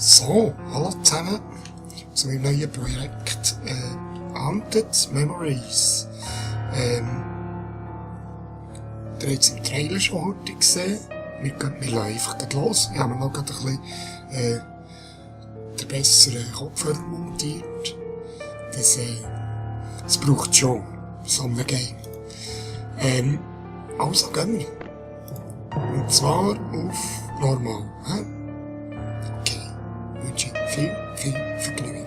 So, hallo zusammen zu meinem neuen Projekt Haunted Memories. Ihr habt es im Trailer schon heute gesehen. Wir lassen einfach gleich los. Wir haben noch gerade ein bisschen den besseren Kopfhörer montiert. Das braucht schon so ein Game. Also gehen wir. Und zwar auf normal. Okay, wünsche ich viel Vergnügen.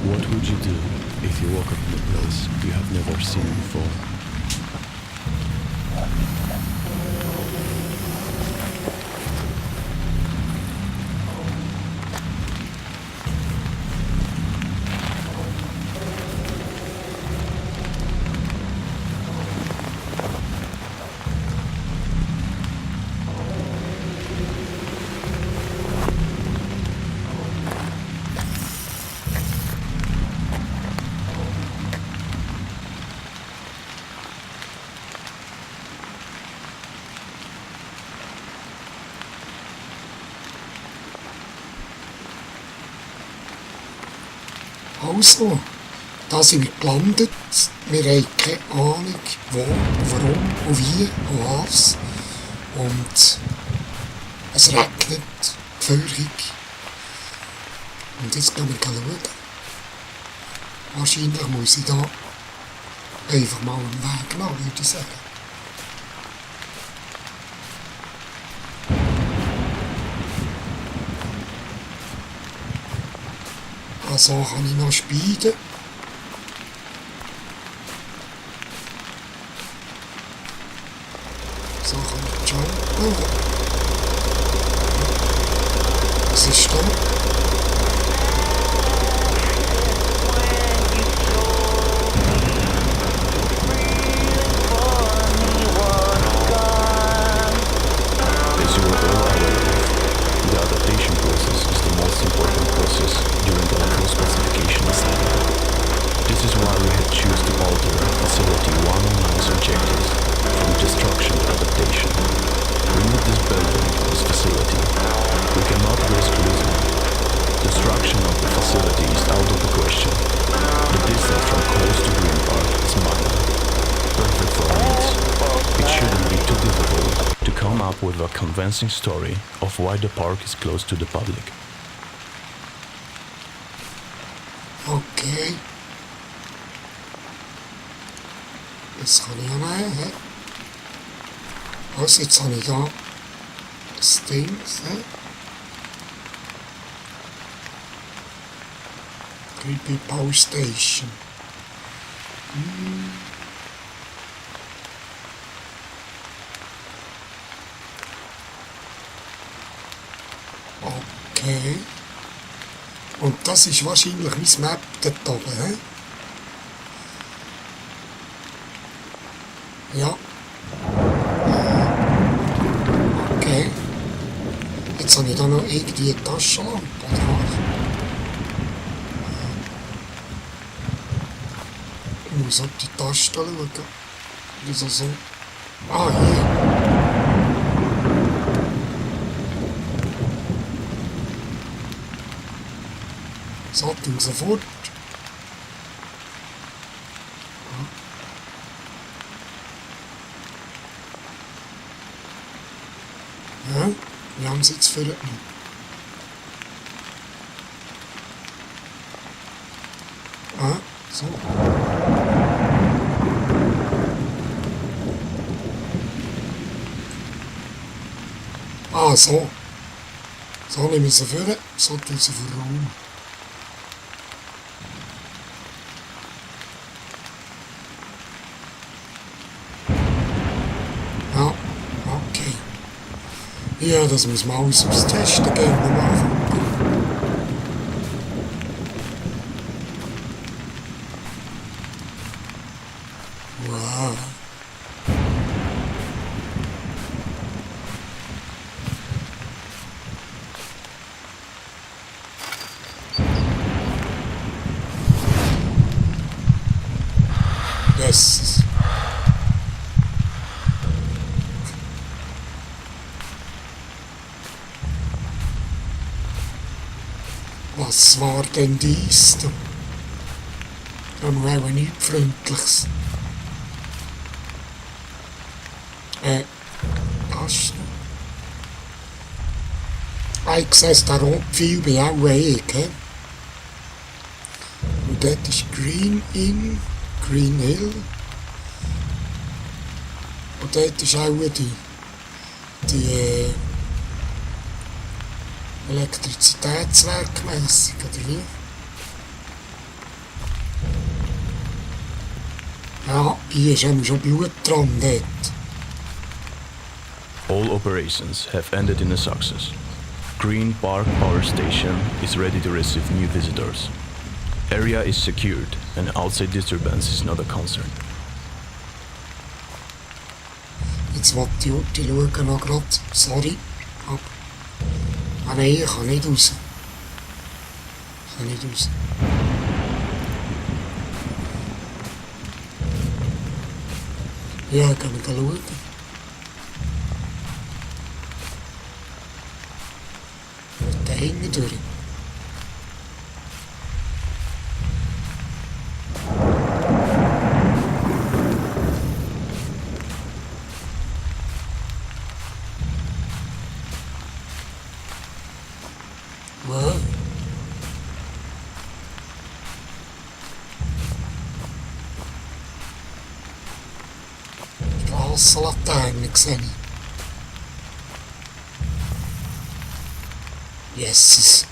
What would you do if you woke up in a place you have never seen before? Also, da sind wir gelandet. Wir haben keine Ahnung, wo, warum und wie und was. Und es regnet feurig. Und jetzt gehen wir schauen. Wahrscheinlich muss ich da einfach mal einen Weg nach, würde ich sagen. So kann ich noch speeden. So kann ich jumpen. Was ist da? As you are all aware of, the adaptation process is the most important process during the local specification assignment. This is why we have chosen to alter Facility 109's objectives from destruction to adaptation. Remove this building, this facility. We cannot risk losing it. Destruction of the facility is out of the question. The distance from coast to Green Park is minor. Perfect for our needs. It shouldn't be too difficult to come up with a convincing story of why the park is closed to the public. Okay. Das kann ich ja nehmen, hä? Also, jetzt habe ich da das Ding, hä? Creepy Power Station. Okay. Und das ist wahrscheinlich mein Map dort oben, hä? Ja. Okay. Jetzt habe ich da noch irgendwie eine Taschenlampe, oder was? Ich muss auf die Taste schauen. Wieso so? Ah, hier. Sagt ihm sofort. Ja, wir haben es jetzt für so. So. So nehme ich sie vor, so tue ich sie vor. Ja, das muss man alles austesten gehen am Anfang. Wow. Yes. Was war denn dies? Da haben wir auch nichts Freundliches. Das ich sehe da Rotpfeil bin auch ich, he? Und dort ist Green Hill. Und dort ist auch die Elektrizitätswerk oder wie? Ja, hier ist schon Blut dran dort. All operations have ended in a success. Green Park Power Station is ready to receive new visitors. Area is secured and outside disturbance is not a concern. Jetzt wollte ich schauen noch grad. Sorry. Nein, ich kann nicht raus. Ja, ich kann mal schauen. Da hinten durch. Wow. Strassenlaterne sehe ich. Jesus.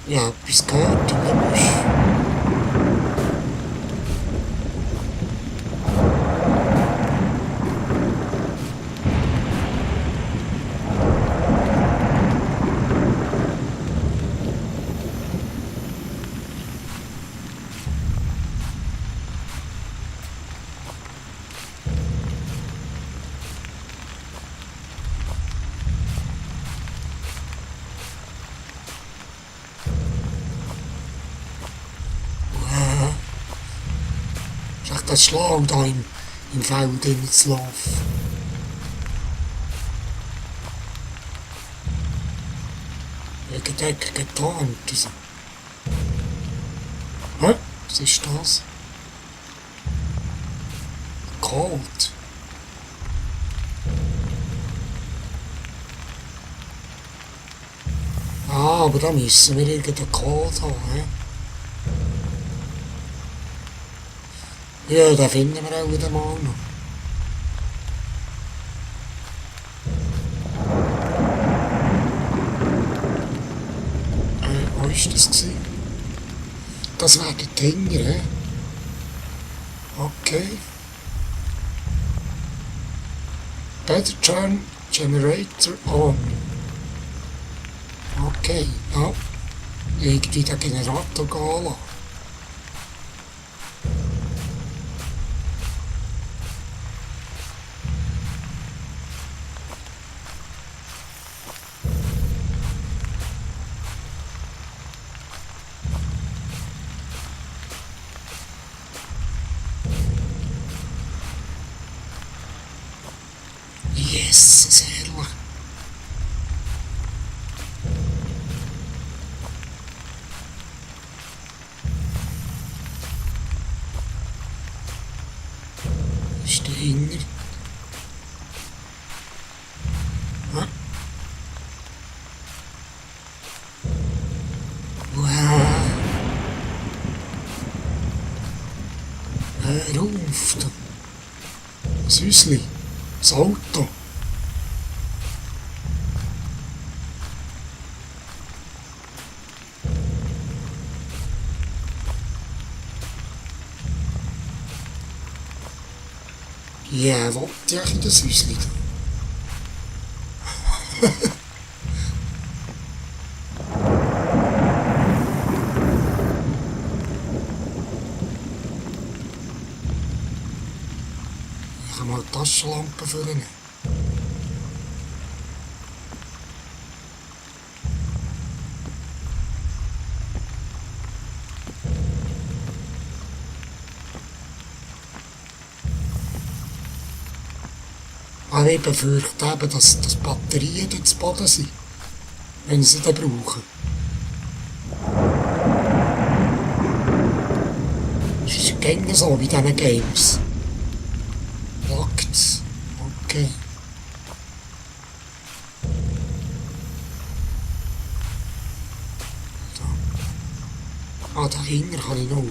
Ja, etwas gehört in dem Busch. Ist echt das schlau, da im Feld zu laufen. Wegen Deck getarnt. Also. Hä? Was ist das? Kalt. Ah, aber da müssen wir irgendeinen Code haben, hä? Ja, den finden wir auch wieder mal noch. Wo war das gewesen? Das wäre der Dinger, hä? Okay. Better turn generator on. Okay, ja. Irgendwie den Generator gehen lassen. Jesus, herrlich. Ist der Hinger? Hä? Wow. Hör auf. Das Häusli. Das Auto. Ja, wat zeg je, dat is niet. Ich kann mal die Taschenlampe füllen. Aber ich befürchte eben, dass Batterien dort zu Boden sind, wenn sie sie dann brauchen. Es ist gängig so wie in diesen Games. Lagt's? Okay. Da. Ah, dahinter kann ich noch.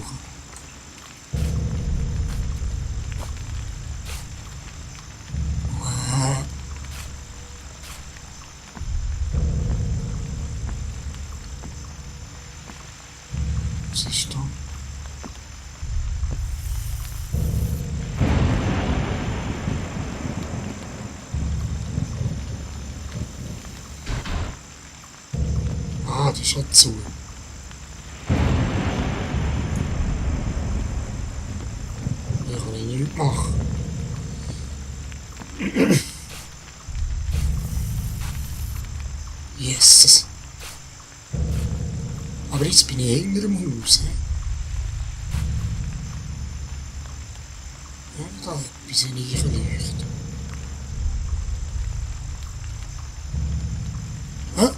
Was ist da? Ah, das ist schon zu. Hier kann ich nichts machen. Jesus. Aber jetzt bin ich hinter dem Haus. Ja, da etwas in Eichenleucht. Hä?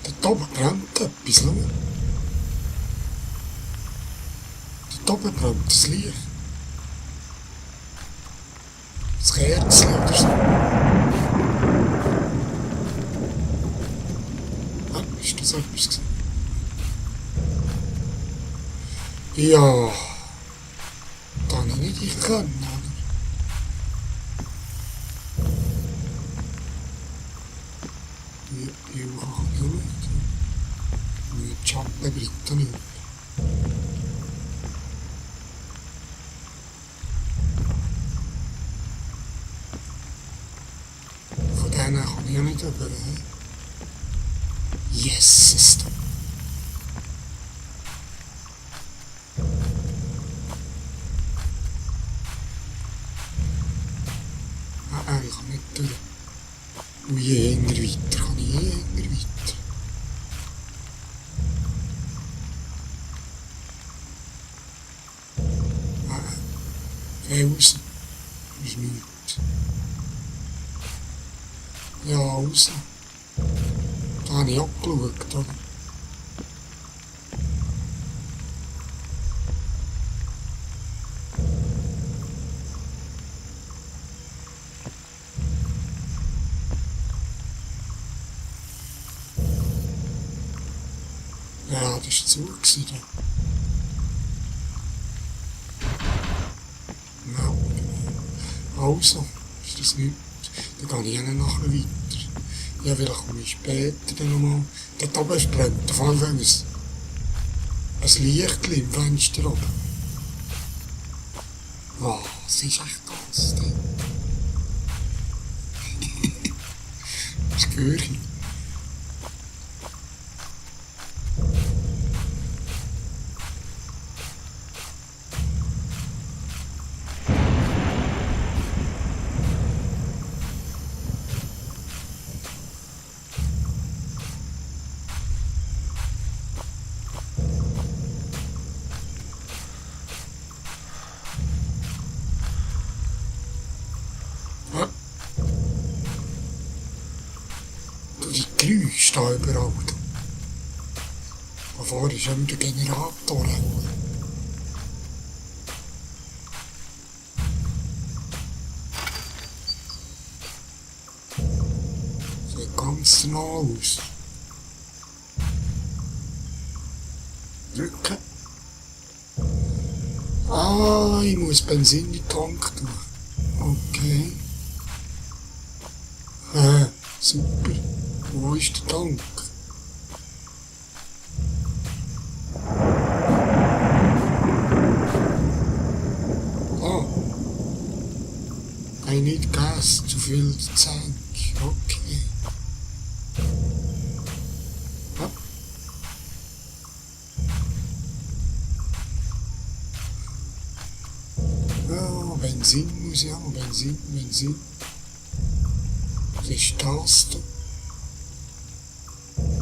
Dort oben brennt etwas, schau. Dort oben brennt das Licht. Das Kerzchen oder so. Hä? Ist das etwas gewesen? Ja, da habe ich nicht können, oder? Hier kann ich auch schauen. Die Schatten bleibt da nicht. Von denen kann ich auch nicht über. Yes, ist das. Ich kann nicht durch. Und je enger weiter kann ich je enger weiter. Felsen ist nichts. Ja, raus. Da habe ich auch geschaut, oder? Ja, das war zu. Ja, also, ist das nichts. Dann gehe ich nachher weiter. Ja, vielleicht komme ich später dann nochmal. Dort oben ist brennt auf jeden Fall ein Licht im Fenster oben. Was ist echt das denn? Das höre ich. Die Geräusche da überall. Da vorne ist immer der Generator. Sieht ganz nah aus. Drücken. Ah, ich muss Benzin in den Tank tun. Okay. Super. Wo ist der Tank? Ah. I need gas to fill the tank. Okay. Ja, Benzin muss ich haben, Benzin. Was ist das da?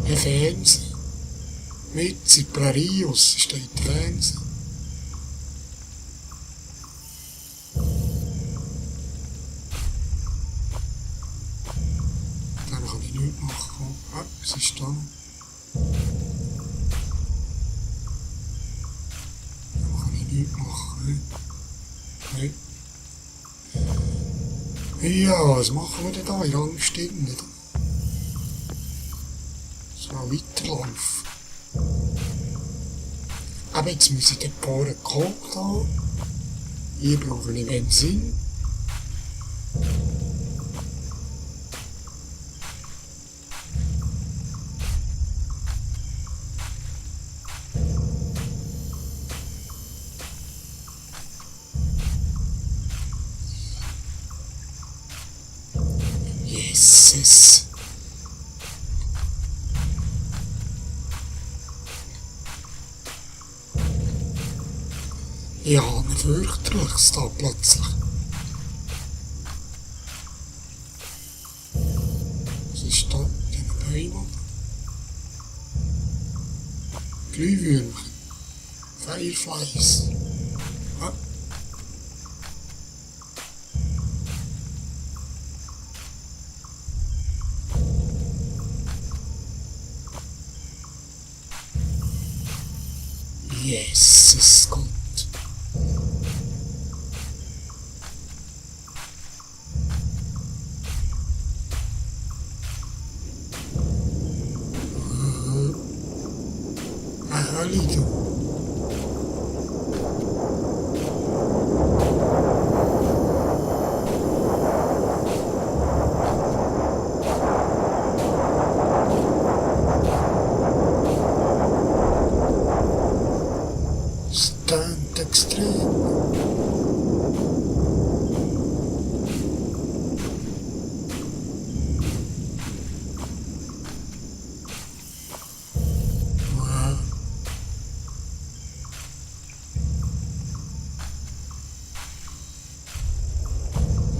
Ein Fernseher. Mit Ziplarius steht Fernseher. Dann kann ich nichts machen. Ah, was ist da? Dann kann ich nichts machen. Nein. Ja, was machen wir denn da in Rangstiegen? So weiterlaufen. Aber jetzt muss ich den Bohren gekocht haben. Hier brauche ich Benzin. Jesus. Ja, ein fürchterliches da plötzlich. Was ist da mit den Bäumen? Glühwürmchen. Fireflies. Ah. Jesus Gott. Hölle du. Stöhnt extrem.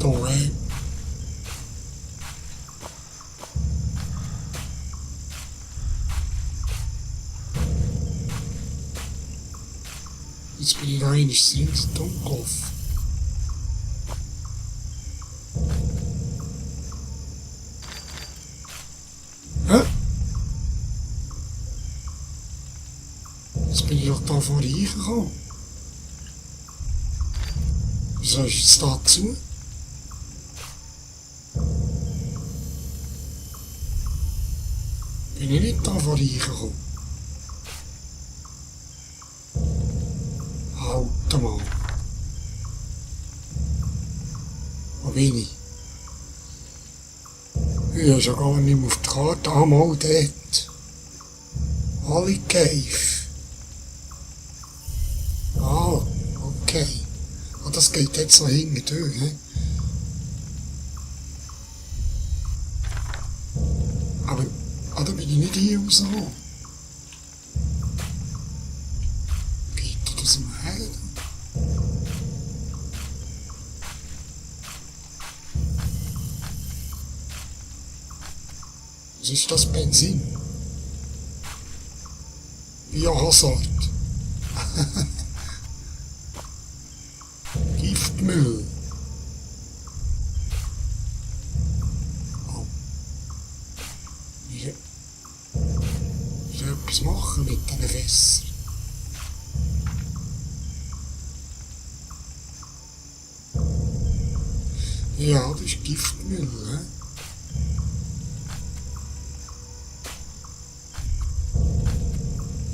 Da, jetzt bin ich rein, ist es ringsum gelaufen. Hä? Jetzt bin ich doch da von reingekommen. Wieso ist es da zu? Bin ich nicht da von reingekommen? Halt mal. Wo bin ich? Ich habe schon gar nicht mehr auf die Karte. Ah, mal dort. Holly Cave. Ah, okay. Ah, das geht jetzt so hinten durch, he? Aber, da bin ich nicht hier rausgekommen. Geht das mal her? Was ist das Benzin? Biohazard. Giftmüll. Oh. Ich soll etwas machen mit diesen Fässern. Ja, das ist Giftmüll, ne?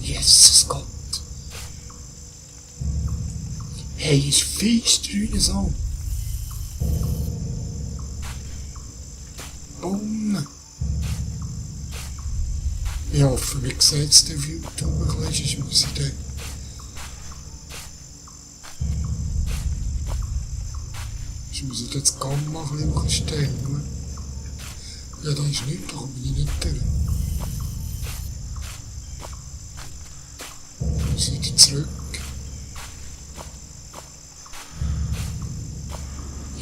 Jesus Gott. Hey, ist fies drin so. Boom. Ich hoffe, wie sieht es denn auf YouTube ein bisschen, sonst muss ich dann... Sonst muss ich das Gamma ein bisschen stellen. Ja, da ist nichts, da komme ich nicht durch. Ich muss wieder zurück.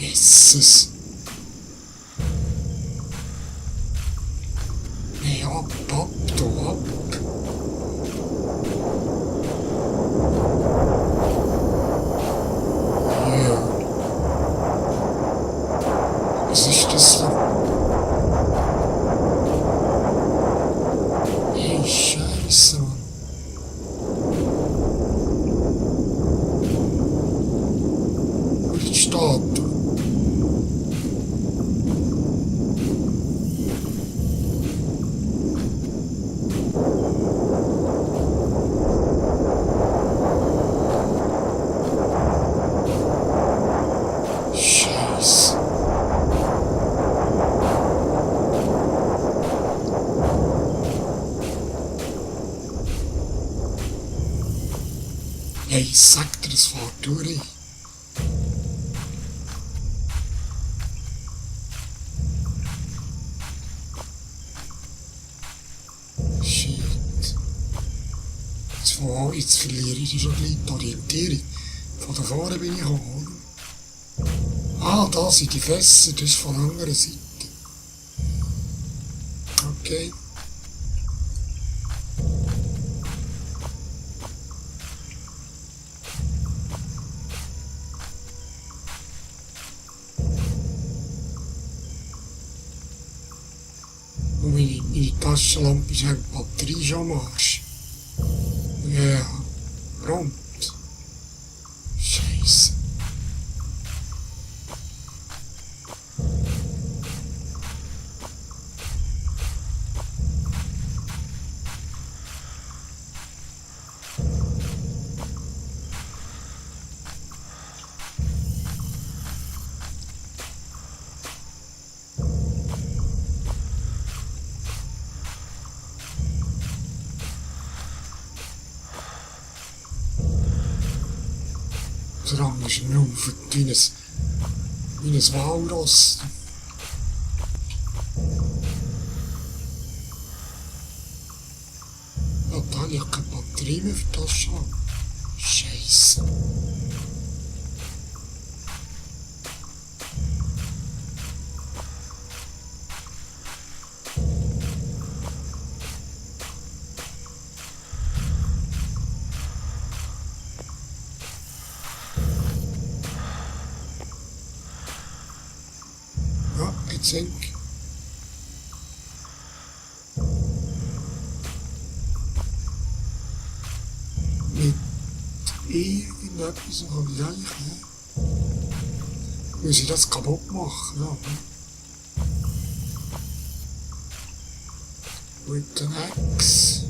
Jesus. Nee, ab, du, ab. Ja. Was ist das so? Hey, Scheiße, Mann. Wo ist die Statue? Scheiße. Ja, ich sag dir, das fährt durch. Shit. Jetzt verliere ich schon gleich die Orientierung. Von da vorne bin ich gekommen. Ah, da sind die Fässer, das ist von der anderen Seite. Okay. Und meine Taschenlampe ist halt die Batterie schon am Arsch. Ja, rund. Scheiße. Der Rang ist mir aufgehört wie ein Walross. Ja, da habe ich keine Batterie mehr für das schon. Scheiße. Ja, jetzt denk. Mit irgendetwas kann ich eigentlich nicht. Muss ich das kaputt machen? Ja. Mit den Axt.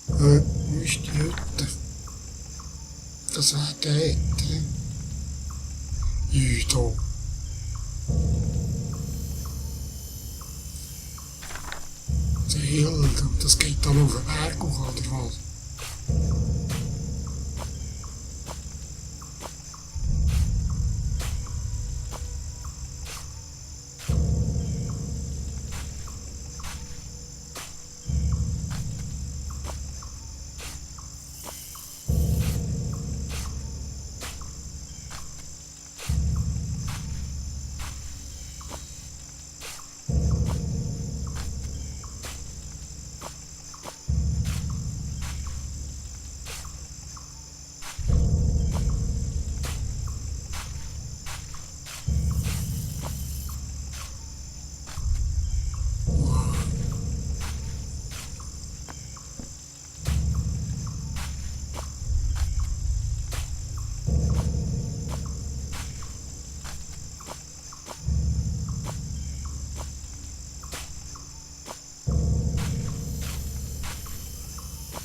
Wo ist die Hütte? Das wäre der Hütte. Judo. Der Hild, und das geht dann auf den Berg hoch, oder was?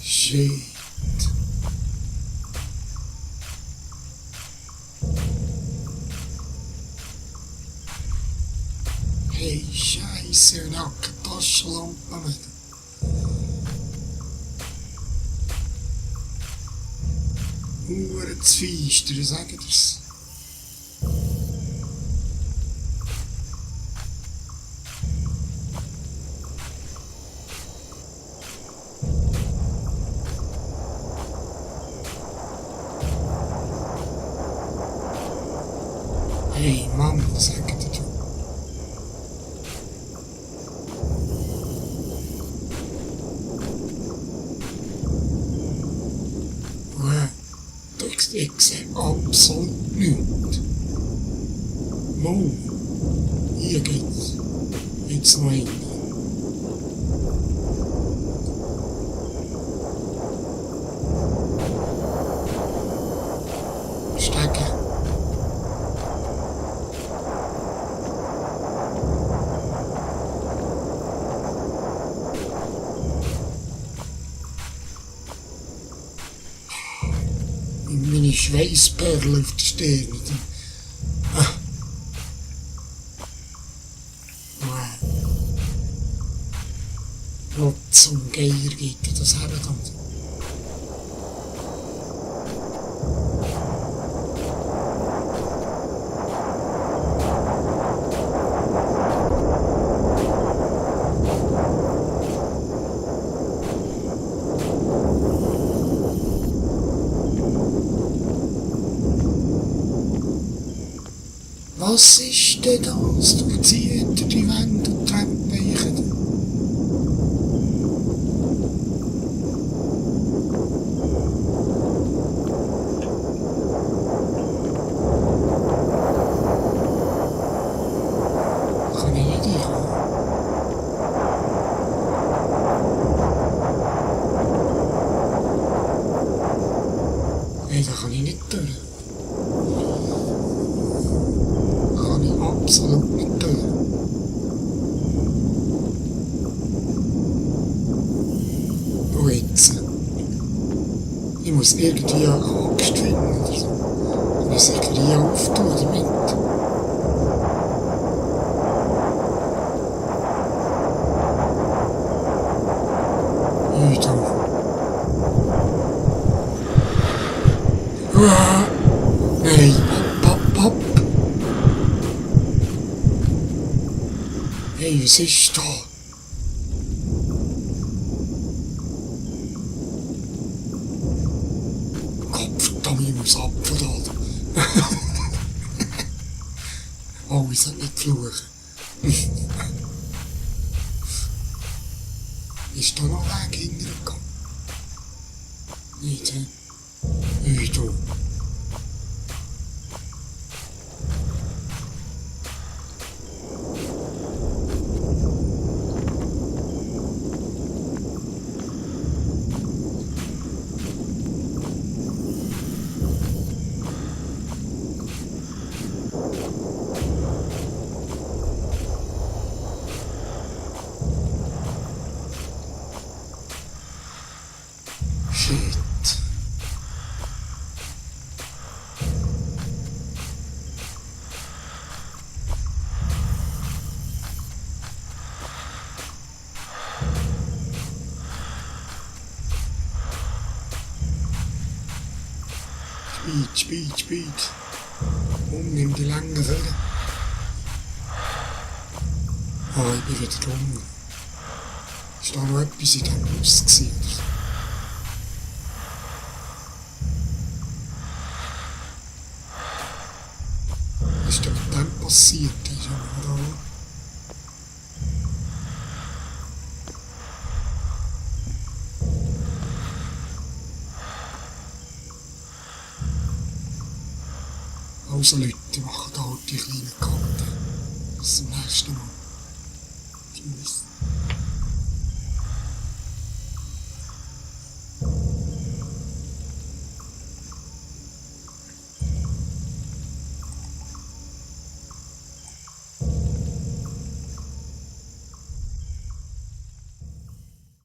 Shit. Hey, Scheiße, und auch keine Taschenlampe mehr. Hure zu feister, sag ich dir's. Hey Mann, sagt ihr. Ich sehe absolut nichts. Mo, hier geht's. Jetzt noch hin. Steigen. Meine Schweißperle auf der Stirn. Rotz und Geier geht das herkommt. Was ist denn das? Du ziehst die Wände und Treppen weichen. Kann ich nicht reinkommen? Nein, da kann ich nicht durch. Absolut nicht durch. Und jetzt? Ich muss irgendwie eine Axt finden oder so. Ich muss irgendwie auftun damit. Nein, ab. Hey, was ist da? Kopfdammt, ich muss ab von da. Oh, ich soll nicht fluchen. Ist da noch ein Weg hintergegangen? Nicht, hä? Hey, du. Shit. Speed. Nimm die langen Welle. Oh, ich bin wieder dumm. Ist da noch etwas in diesem Haus gewesen? Was ist denn mit dem passiert? Oder? Also Leute, machen da halt die kleinen Kanten. Bis zum nächsten Mal. Tschüss.